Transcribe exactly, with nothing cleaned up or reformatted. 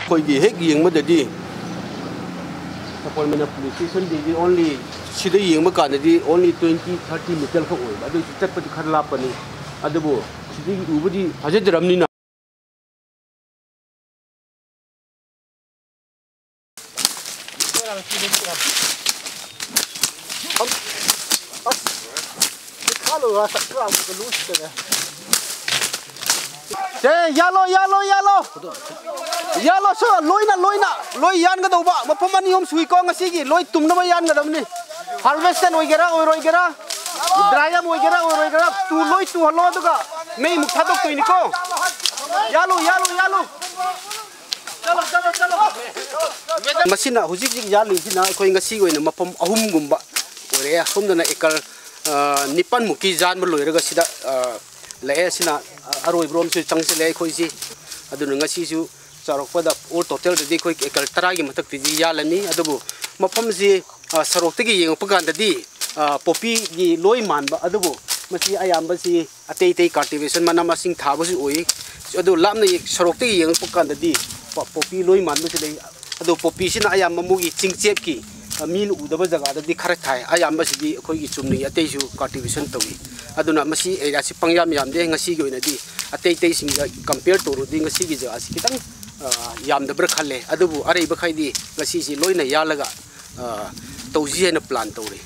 ꯑꯩꯈꯣꯏꯒꯤ ꯍꯦꯛ ꯌꯦꯡꯕꯗꯗꯤ ꯁꯄꯣꯔꯃꯦꯟꯅ ꯄꯨꯂꯤꯁ ꯁ꯭ꯇꯦꯁꯟꯗꯒꯤ only ꯁꯤꯗ ꯌꯦꯡꯕ ꯀꯥꯟꯗꯗꯤ only twenty thirty meter ꯈꯛ ꯑꯣꯏꯕ, ꯑꯗꯨꯏꯁꯨ ꯆꯠꯄꯗꯤ ꯈꯔ ꯂꯥꯞꯄꯅꯤ꯫ ꯑꯗꯨꯕꯨ ꯁꯤꯗꯒꯤ ꯎꯕꯗꯤ ꯐꯖꯗ꯭ꯔꯕꯅꯤꯅ꯫ ꯁꯦ, ꯌꯥꯜꯂꯣ, ꯌꯥꯜꯂꯣ, ꯌꯥꯜꯂꯣ꯫ ꯌꯥꯜꯂꯣ, ꯁꯣ, ꯂꯣꯏꯅ, ꯂꯣꯏꯅ, ꯂꯣꯏ ꯌꯥꯟꯒꯗꯧꯕ꯫ ꯃꯐꯝ ꯑꯅꯤ ꯑꯍꯨꯝ ꯁꯨꯏꯀꯣ ꯉꯁꯤꯒꯤ꯫ ꯂꯣꯏ ꯇꯨꯝꯅꯕ ꯌꯥꯟꯒꯗꯕꯅꯤ꯫ Harvest ꯑꯣꯏꯒꯦꯔꯥ, ꯑꯣꯏꯔꯣꯏꯒꯦꯔꯥ, dry up ꯑꯣꯏꯒꯦꯔꯥ, ꯑꯣꯏꯔꯣꯏꯒꯦꯔꯥ, ꯇꯨ, ꯂꯣꯏ ꯇꯨꯍꯜꯂꯣ, ꯑꯗꯨꯒ ꯃꯩꯃꯨꯛ ꯊꯥꯗꯣꯛꯇꯣꯏꯅꯤꯀꯣ꯫ ꯌꯥꯜꯂꯨ, ꯌꯥꯜꯂꯨ, ꯌꯥꯜꯂꯨ꯫ ꯃꯁꯤꯅ ꯍꯧꯖꯤꯛ ꯍꯧꯖꯤꯛ ꯌꯥꯜꯂꯤꯁꯤꯅ ꯑꯩꯈꯣꯏ ꯉꯁꯤꯒꯤ ꯑꯣꯏꯅ ꯃꯐꯝ ꯑꯍꯨꯝꯒꯨꯝꯕ ꯑꯣꯏꯔꯦ꯫ ꯑꯁꯣꯝꯗꯅ ꯑꯦꯀꯔ, ꯑ, ꯅꯤꯄꯥꯟꯃꯨꯛꯀꯤ ꯌꯥꯟꯕ ꯂꯣꯏꯔꯒ ꯁꯤꯗ, ꯑ, ꯂꯥꯛꯑꯦ꯫ ꯁꯤꯅ ꯑꯔꯣꯏꯕꯔꯣꯝꯁꯨ ꯆꯪꯁꯤꯜꯂꯦ ꯑꯩꯈꯣꯏꯁꯤ꯫ ꯑꯗꯨꯅ ꯉꯁꯤꯁꯨ ꯆꯥꯎꯔꯛꯄꯗ all totalꯗꯗꯤ ꯑꯩꯈꯣꯏ ꯑꯦꯀꯔ ꯇꯔꯥꯒꯤ ꯃꯊꯛꯇꯗꯤ ꯌꯥꯜꯂꯅꯤ꯫ ꯑꯗꯨꯕꯨ ꯃꯐꯝꯁꯤ, ꯑ, ꯁꯣꯔꯣꯛꯇꯒꯤ ꯌꯦꯡꯉꯛꯄ ꯀꯥꯟꯗꯗꯤ, ꯑ, ꯄꯣꯄꯤꯒꯤ ꯂꯣꯏ ꯃꯥꯟꯕ, ꯑꯗꯨꯕꯨ ꯃꯁꯤ ꯑꯌꯥꯝꯕꯁꯤ ꯑꯇꯩ ꯑꯇꯩ cultivation ꯃꯅꯥ ꯃꯁꯤꯡ ꯊꯥꯕꯁꯨ ꯑꯣꯏ꯫ ꯑꯗꯨ ꯂꯥꯞꯅ ꯌꯦ-, ꯁꯣꯔꯣꯛꯇꯒꯤ ꯌꯦꯡꯉꯛꯄ ꯀꯥꯟꯗꯗꯤ ꯄ-, ꯄꯣꯄꯤ ꯂꯣꯏ ꯃꯥꯟꯕꯁꯨ ꯂꯩ꯫ ꯑꯗꯣ ꯄꯣꯄꯤꯁꯤꯅ ꯑꯌꯥꯝꯕ ꯃꯣꯏꯒꯤ ꯆꯤꯡꯆꯦꯞꯀꯤ, ꯑ, ꯃꯤꯅ ꯎꯗꯕ ꯖꯒꯥꯗꯗꯤ ꯈꯔ ꯊꯥꯏ꯫ ꯑꯌꯥꯝꯕꯁꯤꯗꯤ ꯑꯩꯈꯣꯏꯒꯤ ꯆꯨꯝꯅꯒꯤ ꯑꯇꯩꯁꯨ cultivation ꯇꯧꯏ꯫ ꯑꯗꯨꯅ ꯃꯁꯤ areaꯁꯤ ꯄꯪꯌꯥꯝ ꯌꯥꯝꯗꯦ꯫ ꯉꯁꯤꯒꯤ ꯑꯣꯏꯅꯗꯤ ꯑꯇꯩ ꯑꯇꯩꯁꯤꯡꯒ compare ꯇꯧꯔꯨꯔꯗꯤ ꯉꯁꯤꯒꯤ ꯖꯒꯥꯁꯤ ꯈꯤꯇꯪ, ꯑ, ꯌꯥꯝꯗꯕ꯭ꯔꯥ ꯈꯜꯂꯦ꯫ ꯑꯗꯨꯕꯨ ꯑꯔꯩꯕꯈꯩꯗꯤ ꯉꯁꯤꯁꯤ ꯂꯣꯏꯅ ꯌꯥꯜꯂꯒ, ꯑ, ꯇꯧꯁꯤ ꯍꯥꯏꯅ plan ꯇꯧꯔꯤ꯫